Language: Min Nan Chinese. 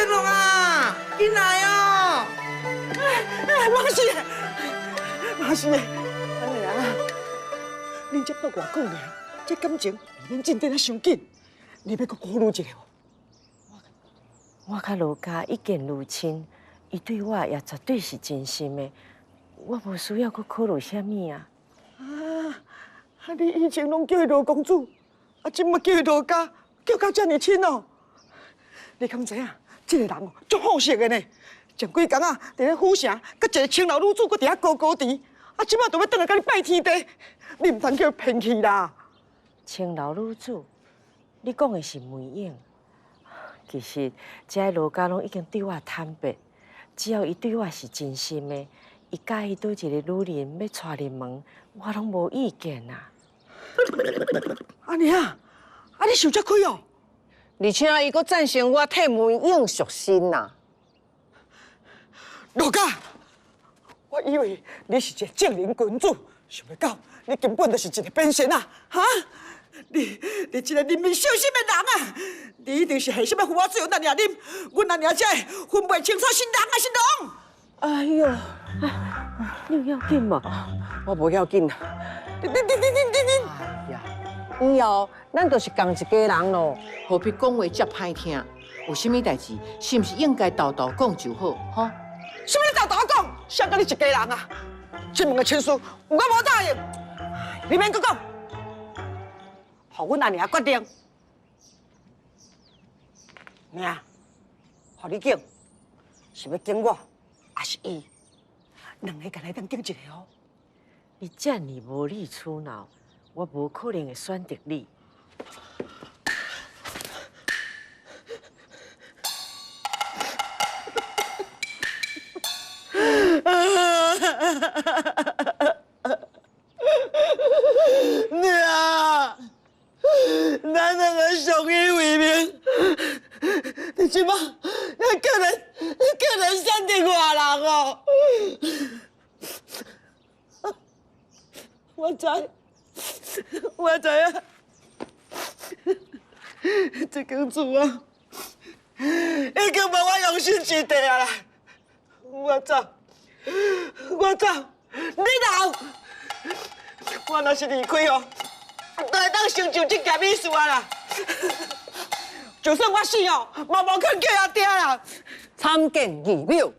德龙啊，紧来哦！妈是的，妈是的，哎呀，恁才报偌久尔，这感情未免进展得伤紧，你欲阁考虑一下无？我佮罗家一见如亲，伊对我也绝对是真心的，我无需要阁考虑啥物啊。啊！你以前拢叫伊罗公子，啊，这马叫伊罗家，叫甲遮尔亲哦。你敢知影？这个人哦，足好色的呢。前几工啊，伫咧府城，佮一个青楼女子阁伫遐高高甜，啊，这马就欲转来共你拜天地，你毋通叫伊骗去啦。青楼女子，你讲的是梅影。其实，这个罗家拢已经对我坦白，只要伊对我是真心的，伊佮意佗一个女人欲娶入门，我拢无意见啊。阿娘，啊你想这开哦？而且伊阁赞成我替梅影赎身呐。罗家，我以为你是一个正人君子，想袂到你根本就是一个变仙啊！哈？你这个人面兽心的人啊！你一定是下什么符仔水予阮阿娘啉，阮阿娘才会分袂清楚是人抑是龙。哎呦，你有要紧无？我无要紧。你！哎呀，以后咱就是仝一家人咯，何必讲话遮歹听？有啥物代志，是毋是应该沓沓讲就好？吼？啥物沓沓讲？谁佮你一家人啊？这门的亲事，有我无答应，你免阁讲，予阮阿娘决定。娘，予你拣，是欲拣我，抑是伊？两个敢若会当拣一个哦。你遮尔无理取闹，我无可能会选择你。娘，咱两个相依为命，你这马，你竟然选择外人哦！我知，我知影，这间厝啊，已经无我容身之地啊啦！我走，我走，你留。我若是离开哦，都会当成就这件美事啊啦！就算我死哦，嘛无可能叫阿爹啦！参见义母。